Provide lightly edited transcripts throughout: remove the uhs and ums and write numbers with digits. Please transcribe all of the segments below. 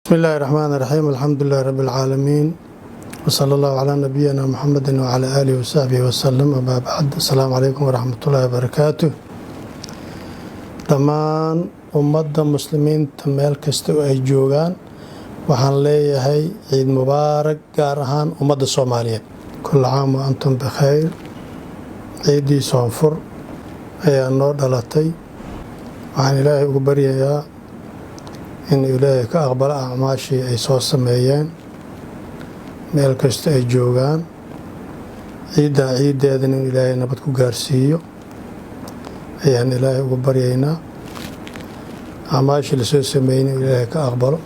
Bismi illaahi raxmaan raxiim. Alxamdu lilahi rabbi alcaalamiin, wsala allahu calaa nabiyina Muxamedi wacalaa aalihi wasaxbihi wasalam. Amaa bacd, assalaamu calaykum waraxmatullaahi wabarakaatu. Dhammaan ummadda muslimiinta meel kasta oo ay joogaan waxaan leeyahay ciid mubaarak, gaar ahaan ummadda Soomaaliyeed. Kulla caam wa antum bikhayr. Ciiddii Soonfur ayaa noo dhalatay. Waxaan Ilaahay ugu baryayaa in Ilaahay ka aqbalo acmaashii ay soo sameeyeen meel kasta ay joogaan. Ciiddaa ciiddeedan in Ilaahay nabad ku gaarsiiyo ayaan Ilaahay ugu baryaynaa. Acmaashii lasoo sameeyey in Ilaahay ka aqbalo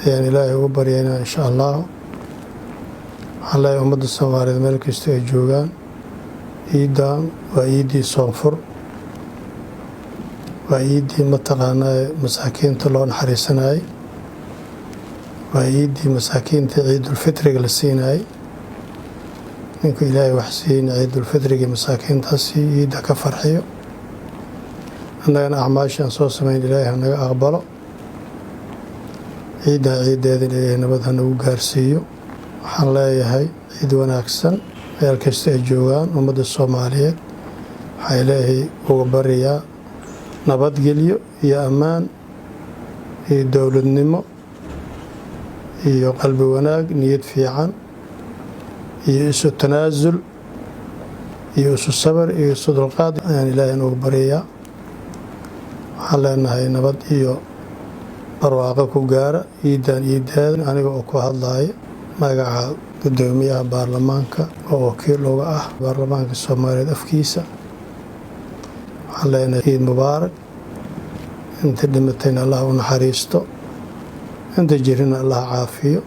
ayaan Ilaahay ugu baryaynaa, insha Allahu. Waxaan leeyahay ummadda Soomaaliyeed meel kasta ay joogaan, ciiddan waa ciiddii Soonfur, waa ciiddii mataqaanaa masaakiinta loo naxariisanayay, waa ciiddii masaakiinta ciidulfitriga la siinayay. Ninka Ilaahay wax siiyeyna ciidulfitrigii masaakiintaasi ciidda ka farxiyo. Annagana acmaashii aan soo samayn Ilaahay hanaga aqbalo. Ciiddaa ciiddeedan Ilaahay nabad hanagu gaarsiiyo. Waxaan leeyahay ciid wanaagsan meel kasta ay joogaan ummadda Soomaaliyeed. Waxaa Ilaahay uga baryayaa nabadgelyo iyo ammaan iyo dowladnimo iyo qalbi wanaag, niyad fiican iyo isu tanaasul iyo isu sabar iyo isu dulqaad ayaan Ilaahay uga baryayaa. Waxaan leenahay nabad iyo barwaaqo ku gaara ciidan ciideeda. Aniga oo ku hadlaaya magaca guddoomiyaha baarlamaanka oo wakiil uga ah baarlamaanka Soomaaliyeed afkiisa, waxaan leenahay ciid mubaarak. Inta dhimatayna Allah u naxariisto, inta jirina Allah caafiyo.